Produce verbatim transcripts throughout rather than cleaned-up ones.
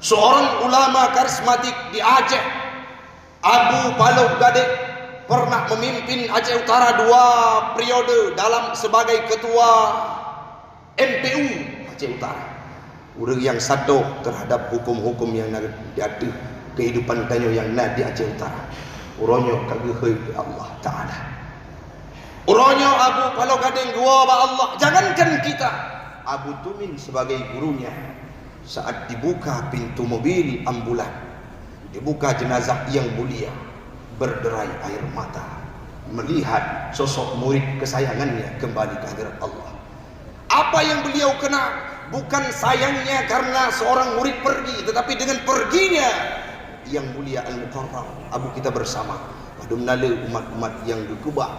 Seorang ulama karismatik di Aceh, Abu Paloh Gadeng, pernah memimpin Aceh Utara dua periode dalam sebagai ketua M P U Aceh Utara. Ureuëng nyang sadoh terhadap hukum-hukum nyang na di ateueh kehidupan tanyoe nyang na di Aceh Utara. Uroe nyoe ka geuhôi lé Allah Taala. Uroe nyoe Abu Paloh Gadeng geuwoe bak Allah, jangankan kita, Abu Tumin sebagai gurunya, saat dibuka pintu mobil ambulan, dibuka jenazah yang mulia, berderai air mata melihat sosok murid kesayangannya kembali ke hadirat Allah. Apa yang beliau kenal bukan sayangnya karena seorang murid pergi, tetapi dengan perginya Yang Mulia Al-Mukarram, Abu kita bersama. Padum na le umat-umat nyang geukeubah,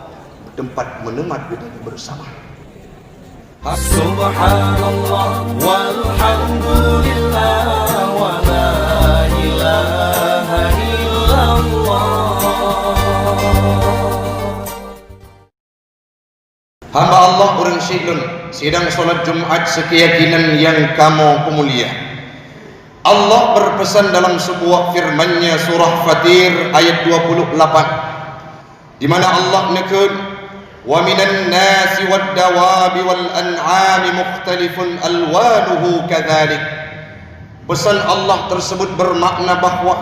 tempat meuneumpat geutanyoe bersama. Subhanallah, walhamdulillah, wa la ilaha illallah. Hamba Allah ureuëng syiek lôn, sidang salat Jumat seukeyakinan nyang kamoe peumulia. Allah berpesan dalam sebuah firman-Nya, surah Fatir ayat dua puluh lapan, di mana Allah neukheun, "Wa minan nasi wad dawabi wal an'ami mukhtalifun alwanuhu kadzalik." Pesan Allah tersebut bermakna bahwa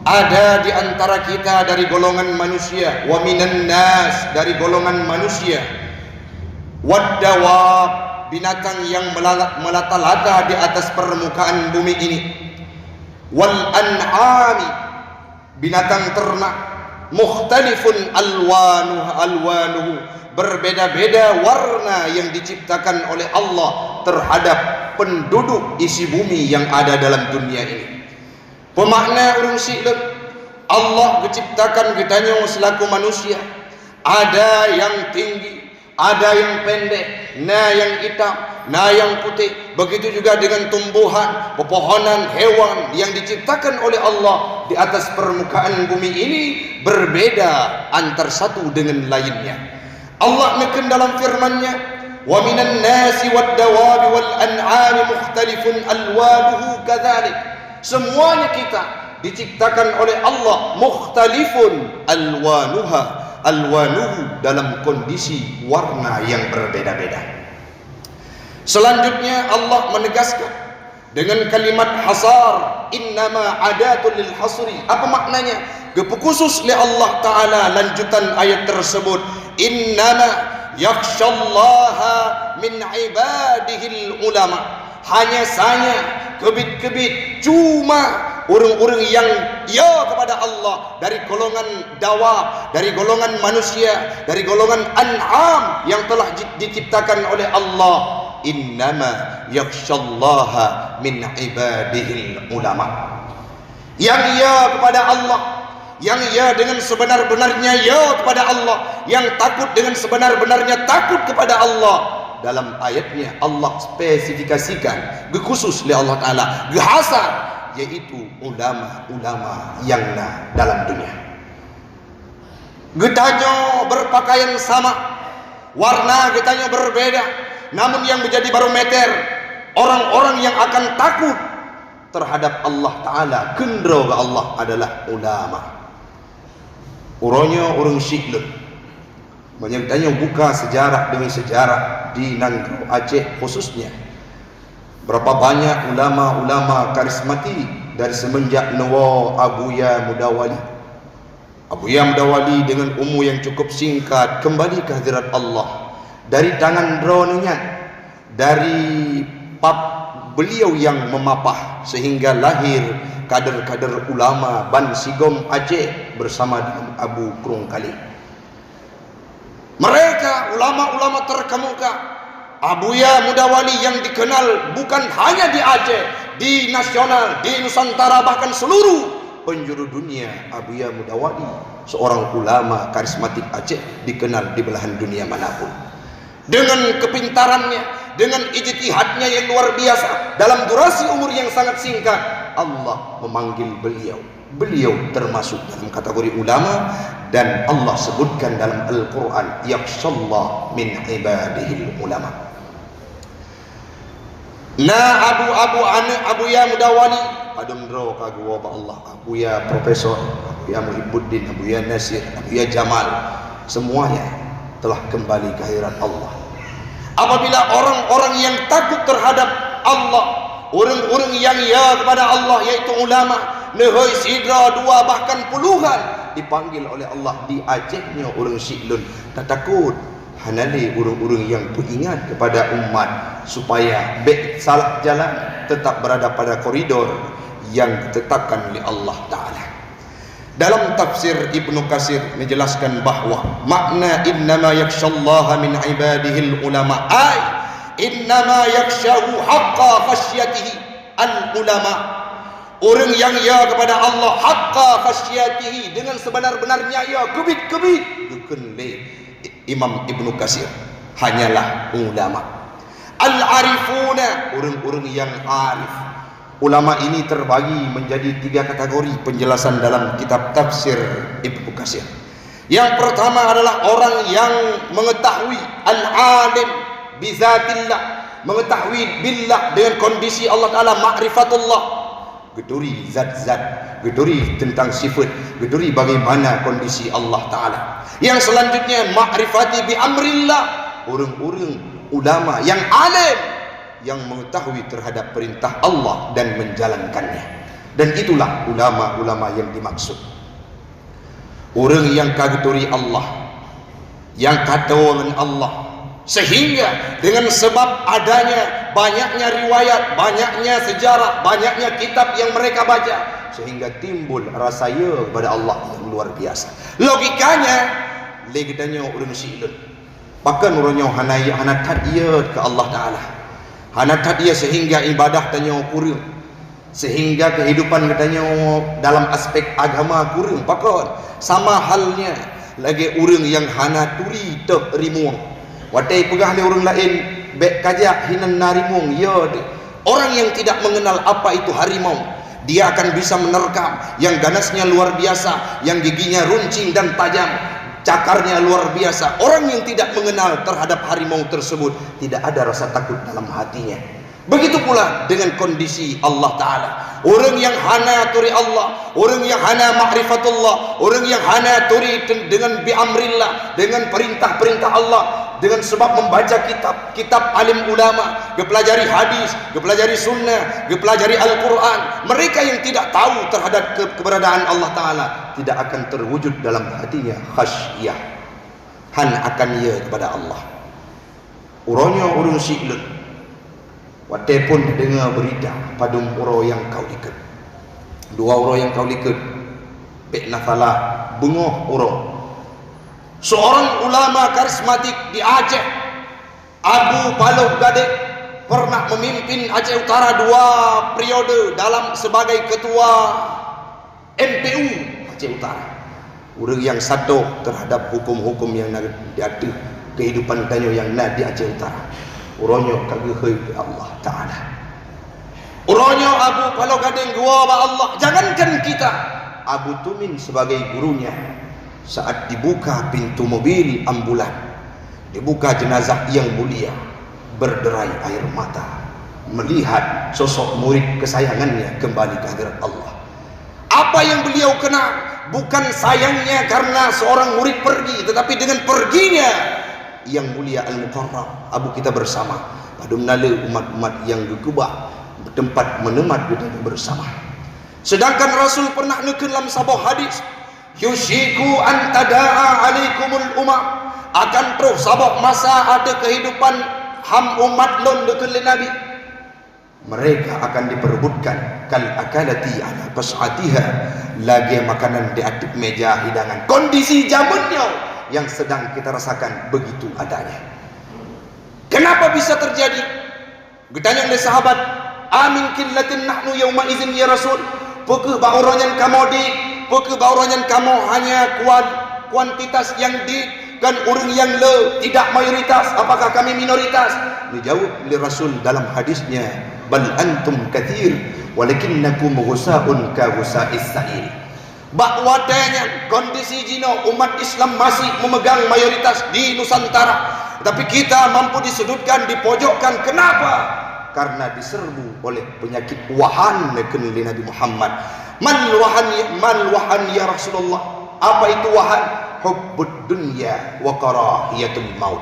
ada di antara kita dari golongan manusia, wa minan nas, dari golongan manusia, wad dawab, binatang yang melala-, melata-lata di atas permukaan bumi ini, wal an'ami, binatang ternak, mukhtalifun alwanuh-, alwanuhu, berbeda-beda warna yang diciptakan oleh Allah terhadap penduduk isi bumi yang ada dalam dunia ini. Peumakna ureuëng syiek lôn, Allah geuciptakan geutanyoe seulaku manusia, ada yang tinggi, ada yang pendek, na yang itam, na yang putéh. Begitu juga dengan tumbuhan, pepohonan, hewan yang diciptakan oleh Allah di atas permukaan bumi ini berbeda antar satu dengan lainnya. Allah neukheun dalam firman-Nya, "Wa minan nasi wad dawabi wal an'ami mukhtalifun alwanuhu kadzalik." Semuanya kita diciptakan oleh Allah mukhtalifun alwanuha, alwanuhu, dalam kondisi warna yang berbeda-beda. Selanjutnya Allah menegaskan dengan kalimat hasar, "Innama adatul lil hasri." Apa maknanya? Geupeukusus lé Allah Taala lanjutan ayat tersebut, "Innama yakhsyallaha min ibadihil ulama." Hanya saja, keubiet-keubiet, cuma ureuëng-ureuëng nyang ya kepada Allah dari golongan dawab, dari golongan manusia, dari golongan an'am yang telah ji-, diciptakan oleh Allah. "Innama yakhsyallaha min ibadihil ulama." Yang ya kepada Allah, yang ya dengan sebenar-benarnya ya kepada Allah, yang takut dengan sebenar-benarnya takut kepada Allah. Dalam ayat-Nya Allah spesifikasikan, geukhusus lé Allah Taala, geuhasar, yaitu ulama-ulama nyang na dalam dunia. Geutanyoe beupakaian sama, warna geutanyoe beubeda, namun nyang meujadi barometer orang-orang nyang akan takut terhadap Allah Taala, keu droe geuh Allah, adalah ulama. Uroe nyoe ureuëng syiek lôn, meunyoe geutanyoe buka seujarah demi seujarah di nanggroe Aceh khususnya, berapa banyak ulama-ulama karismatik dari semenjak neuwoe Abuya Mudawali. Abuya Mudawali dengan umu nyang cukup singkat kembali ke hadirat Allah dari tangan droeneuh nyan, dari pap beliau nyang meumapah, sehingga lahir kader-kader ulama ban sigom Aceh bersama dengan Abu Krung Kalé. Mereka ulama-ulama terkemuka, Abuya Mudawali yang dikenal bukan hanya di Aceh, di nasional, di Nusantara, bahkan seluruh penjuru dunia. Abuya Mudawali, seorang ulama karismatik Aceh, dikenal di belahan dunia manapun. Dengan kepintarannya, dengan ijtihadnya yang luar biasa, dalam durasi umur yang sangat singkat, Allah memanggil beliau. Beliau termasuk dalam kategori ulama, dan Allah sebutkan dalam Al-Quran, "Yakhsyallaha min ibadihil ulama." Na abu-abu aneuk Abuya Mudawali, padum droe ka geuwoe bak Allah, Abuya Profesor, Abuya Muhibbuddin, Abuya Nasir, Abuya Jamal, semuanya telah kembali ke hadirat Allah. Apabila orang-orang yang takut terhadap Allah, ureuëng-ureuëng yang ya kepada Allah, yaitu ulama, neuhôi sidroe, dua, bahkan puluhan, dipanggil oleh Allah di Aceh nyoe ureuëng Siklon, tatakot. Hana lé ureuëng-ureuëng nyang peuingat kepada umat supaya bék salah jalan, tetap berada pada koridor yang ditetapkan oleh Allah Taala. Dalam tafsir Ibnu Katsir menjelaskan bahwa makna "innama yakhsyallaha min ibadihil ulama", ai "innama yakhsyahu haqqa khasyatihi al ulama". Ureuëng nyang ya kepada Allah haqqa khasyatihi, dengan sebenar-benarnya ya, keubiet-keubiet, geukheun lé Imam Ibnu Katsir, hanyalah ulama. Al-arifuna, ureuëng-ureuëng nyang arif. Ulama ini terbagi menjadi tiga kategori penjelasan dalam kitab tafsir Ibnu Katsir. Yang pertama adalah orang yang mengetahui, al-alim bizatillah, mengetahui billah, dengan kondisi Allah Taala, ma'rifatullah. Geuturi zat-zat, geuturi tentang sifat, geuturi bagaimana kondisi Allah Taala. Yang selanjutnya, ma'rifati bi amrillah, ureuëng-ureuëng ulama yang alim, yang mengetahui terhadap perintah Allah dan menjalankannya. Dan itulah ulama-ulama yang dimaksud. Ureuëng nyang ka geuturi Allah, nyang ka teuwoe ngon Allah, sehingga dengan sebab adanya banyaknya riwayat, banyaknya sejarah, banyaknya kitab yang mereka baca, sehingga timbul rasa ya kepada Allah yang luar biasa. Logikanya, lé geutanyoe ureuëng Siklon, pakon uroe nyoe hana, hana that ya keu Allah Taala, hana that ya sehingga ibadah tanyoe kureueng, sehingga kehidupan geutanyoe dalam aspek agama kureueng, pakon? Sama halnya lagée ureuëng nyang hana turi toh rimueng. Watée peugah lé ureuëng laén, "Bék kajak, hinan na rimueng," ya deh. Orang yang tidak mengenal apa itu harimau, dia akan bisa menerkam yang ganasnya luar biasa, yang giginya runcing dan tajam, cakarnya luar biasa. Orang yang tidak mengenal terhadap harimau tersebut, tidak ada rasa takut dalam hatinya. Begitu pula dengan kondisi Allah Taala. Ureuëng nyang hana turi Allah, ureuëng nyang hana ma'rifatullah, ureuëng nyang hana turi ten-, dengan bi amrillah, dengan perintah-perintah Allah, dengan sebab membaca kitab, kitab alim ulama, geupelajari hadis, geupelajari sunnah, geupelajari Al-Quran. Mereka yang tidak tahu terhadap ke-, keberadaan Allah Taala, tidak akan terwujud dalam hatinya khasyah. Hana akan ya kepada Allah. Uroe nyoe ureuëng Siklon, watée phon deungoe beurita padum uroe nyang ka u likot. Dua uroe nyang ka u likot, bék na salah, beungoh uroe. Seorang ulama karismatik di Aceh, Abu Paloh Gadeng, pernah memimpin Aceh Utara dua periode dalam sebagai ketua M P U Aceh Utara. Ureuëng nyang sadoh terhadap huköm-huköm nyang na di ateueh kehidupan tanyoe nyang na di Aceh Utara. Uroe nyoe ka geuhôi lé Allah Taala. Uroe nyoe Abu Paloh Gadeng geuwoe bak Allah, jangankan kita, Abu Tumin sebagai gurunya, saat dibuka pintu mobil ambulan, dibuka jenazah yang mulia, berderai air mata melihat sosok murid kesayangannya kembali ke hadirat Allah. Apa yang beliau kenang bukan sayangnya karena seorang murid pergi, tetapi dengan perginya Yang Mulia Al-Mukarram, Abu kita bersama, padum na lé umat-umat nyang geukeubah, tempat menemat geutanyoe bersama. Sedangkan Rasul pernah neukheun lam saboh hadis, "Yusyiku an tada'a alaikumul umam," akan troh saboh masa ateueh kehidupan ham umat lôn, neukheun lé Nabi. Mereka akan diperebutkan kal akalati ala qas'atiha, lagée makanan di ateueh meja hidangan. Kondisi jameun nyoe yang sedang kita rasakan begitu adanya. Kenapa bisa terjadi? Geutanyong lé sahabat, "Amin qillatin nahnu yauma izin ya Rasul?" Peu kheueh bak uroe nyan kamoe diet? Peu kheueh bak uroe nyan kamoe hanya kuan-, kuantitas nyang diet, kon ureuëng nyang le, tidak mayoritas? Apakah kami minoritas? Dijaweueb lé Rasul dalam hadisnya, "Bal antum katsir, walakinnakum ghusaun ka ghusais sa'il." Bak watée nyan, kondisi jinoe umat Islam masih memegang mayoritas di Nusantara. Tapi kita mampu disudutkan, dipojokkan. Kenapa? Karena diserbu oleh penyakit wahan, neukheun lé Nabi Muhammad. "Man wahan ya, man wahan ya Rasulullah?" Apa itu wahan? "Hubbud dunya wa karahiyatul maut."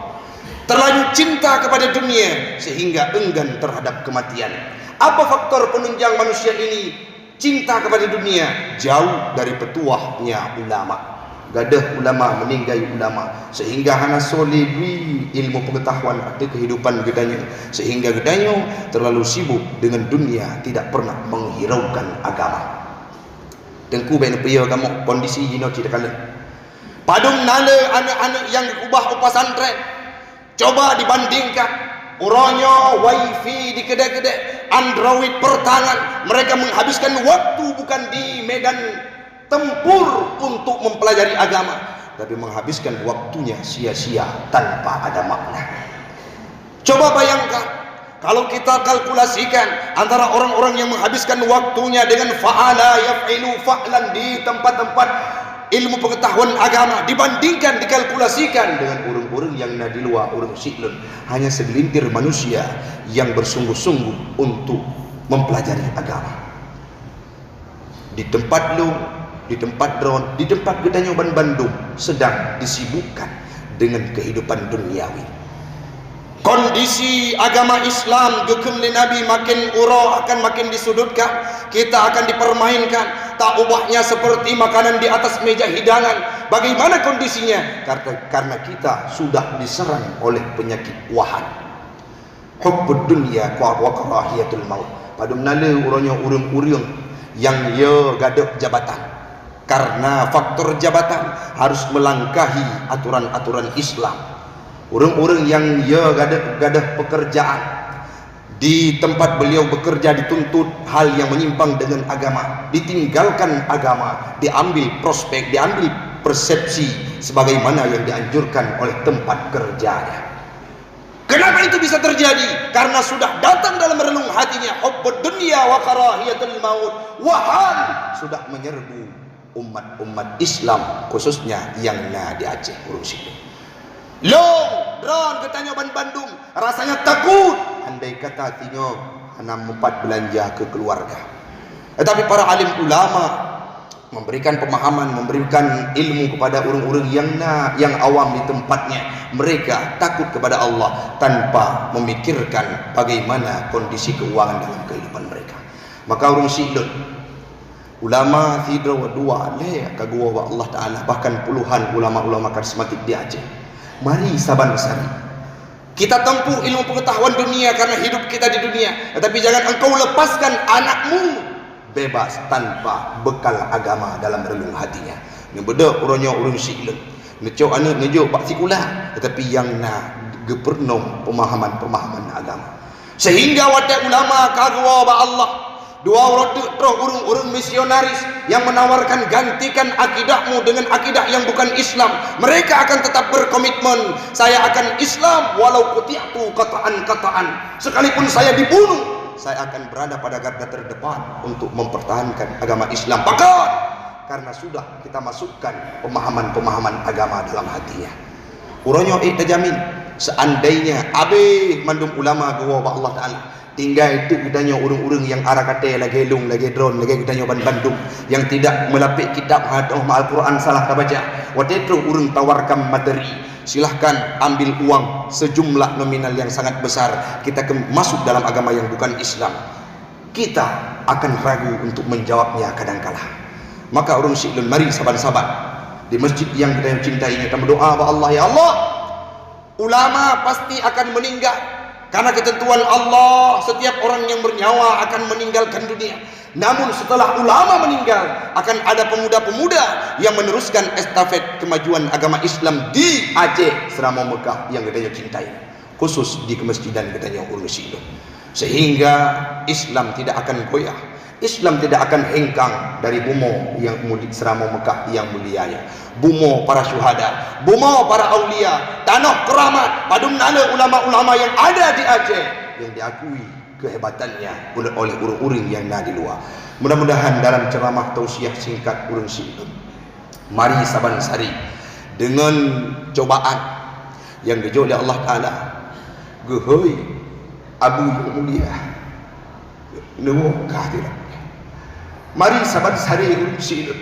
Terlalu cinta kepada dunia sehingga enggan terhadap kematian. Apa faktor penunjang manusia ini cinta kepada dunia? Jauh dari petuahnya ulama. Gadôh ulama, meuninggai ulama, sehingga hana soe lé bri ilmu pengetahuan ateueh kehidupan geutanyoe, sehingga geutanyoe terlalu sibuk dengan dunia, tidak pernah menghiraukan agama. Teungku, bèk neupiôh kamoe kondisi jinoe cit takalon. Padum na le aneuk-aneuk nyang geukeubah u pesantren. Coba dibandingkan, uroe nyoe wifi di keudè-keudè, Android per tangan, mereka menghabiskan waktu bukan di medan tempur untuk mempelajari agama, tapi menghabiskan waktunya sia-sia tanpa ada makna. Coba bayangkan, kalau kita kalkulasikan antara orang-orang yang menghabiskan waktunya dengan fa'ala yaf'ilu fa'lan di tempat-tempat ilmu pengetahuan agama, dibandingkan, dikalkulasikan dengan ureuëng-ureuëng nyang na di luwa, ureuëng siklon, hanya segelintir manusia yang bersungguh-sungguh untuk mempelajari agama. Di tempat lôn, di tempat droen, di tempat geutanyoe banmandum sedang disibukkan dengan kehidupan duniawi. Kondisi agama Islam geukheun lé Nabi makin uroe akan makin disudutkan, kita akan dipermainkan, tak ubahnya seperti makanan di atas meja hidangan. Bagaimana kondisinya? Karena, karena kita sudah diserang oleh penyakit wahan. Hubbud dunya wa karahiyatul maut. Padum na le uroe nyoe ureuëng-ureuëng nyang yo gadôh jabatan. Karena faktor jabatan harus melangkahi aturan-aturan Islam. Ureuëng-ureuëng nyang yo gadôh, gadôh pekerjaan, di tempat beliau bekerja dituntut hal yang menyimpang dengan agama, ditinggalkan agama, diambil prospek, diambil persepsi sebagaimana yang dianjurkan oleh tempat kerjanya. Kenapa itu bisa terjadi? Karena sudah datang dalam relung hatinya hubbud dunya wa karahiyatul maut. Wahan sudah menyerbu umat-umat Islam, khususnya yang na di Aceh, ureuëng siklon. Lôn, droen, geutanyoe banmandum rasanya takut andai kata singoh hana meupat beulanja keu keuluwarga. Tetapi para alim ulama memberikan pemahaman, memberikan ilmu kepada ureuëng-ureuëng nyang na, nyang awam di tempatnya. Mereka takut kepada Allah tanpa memikirkan bagaimana kondisi keuangan dalam kehidupan mereka. Maka ureuëng siklon, ulama sidroe dua lhèe ka geuwoe bak Allah Taala, bahkan puluhan ulama-ulama karismatik di Aceh. Mari saban sari kita tempuh ilmu pengetahuan dunia karena hidup kita di dunia. Tetapi jangan engkau lepaskan anakmu bebas tanpa bekal agama dalam relung hatinya. Neubeudôh uroe nyoe ureuëng siklon, neucok aneuëk neujok bak sikula, tetapi nyang na geupeureunoe pemahaman-pemahaman agama. Sehingga watèe ulama ka geuwoe bak Allah, dua uroe teuk troh ureuëng-ureuëng misionaris yang menawarkan, "Gantikan akidahmu dengan akidah yang bukan Islam." Mereka akan tetap berkomitmen, "Saya akan Islam walau quti'tu qat'an-qat'an." Sekalipun saya dibunuh, saya akan berada pada garda terdepan untuk mempertahankan agama Islam. Bahkan karena sudah kita masukkan pemahaman-pemahaman agama dalam hatinya. Uroe nyoe ék tajamin, seandainya abéh mandum ulama geuwoe bak Allah Taala, tinggai teuk geutanyoe ureuëng-ureuëng nyang ara katée lagée lôn, lagée droen, lagée geutanyoe banmandum, nyang tidak melapik kitab, hana teu'oh Al-Quran salah tabaca. Watée troh ureuëng tawarkan materi, silahkan ambil uang sejumlah nominal yang sangat besar, kita ke-, masuk dalam agama yang bukan Islam. Kita akan ragu untuk menjawabnya kadangkala. Maka ureuëng siklon, mari saban-saban di masjid nyang geutanyoe cintai nyoe tameudoa bak Allah, "Ya Allah, ulama pasti akan meninggal. Karena ketentuan Allah, setiap orang yang bernyawa akan meninggalkan dunia. Namun setelah ulama meninggal, akan ada pemuda-pemuda yang meneruskan estafet kemajuan agama Islam di Aceh, Seuramoe Meukah nyang geutanyoe cintai." Khusus di keumeusijidan geutanyoe ureuëng siklon. Sehingga Islam tidak akan goyah, Islam tidak akan hengkang dari bumoe nyang mulia, Seuramoe Meukah nyang mulia nyoe. Bumoe para syuhada, bumoe para aulia, tanoh keuramat, padum na le ulama-ulama nyang ada di Aceh nyang diakui kehebatannya oleh, oleh ureuëng-ureuëng nyang na di luwa. Mudah-mudahan dalam ceramah tausiah singkat ureuëng siklon, mari saban sari deungon cobaan nyang geujok lé Allah Taala, geuhôi Abu nyang mulia, neuwoe ka tidak. Mari saban sari ureuëng sileuen.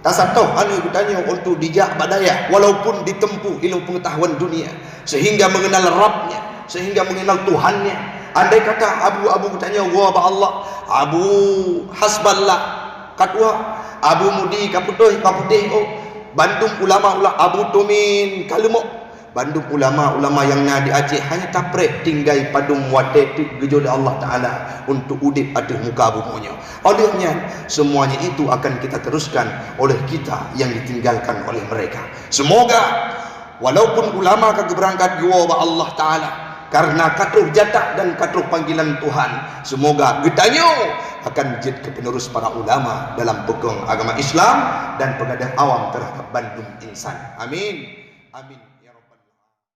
Tasaboh aneuk geutanyoe untuk dijak bak dayah, walaupun ditempuh ilmu pengetahuan dunia, sehingga mengenal Rabbnya, sehingga mengenal Tuhannya. Andai kata abu-abu geutanyoe woe bak Allah, abu hasballah, ka tuha, abu mudi ka putih, ka putih, oh, bandum ulama-ulama, abu tumin ka leumok, bandum ulama-ulama nyang na di Aceh hanya tapreh tinggai padum watée teuk geujok lé Allah Taala untuk udeb ateueh muka bumoe nyoe. Oleh nyan, semuanya itu akan kita teruskan oleh kita yang ditinggalkan oleh mereka. Semoga walaupun ulama ka geubeurangkat geuwoe bak Allah Taala karena ka troh jatah dan ka troh panggilan Tuhan, semoga geutanyoe akan jeuet keu penerus para ulama dalam peukong agama Islam dan peugadang awam terhadap bandum insan. Amin. Amin.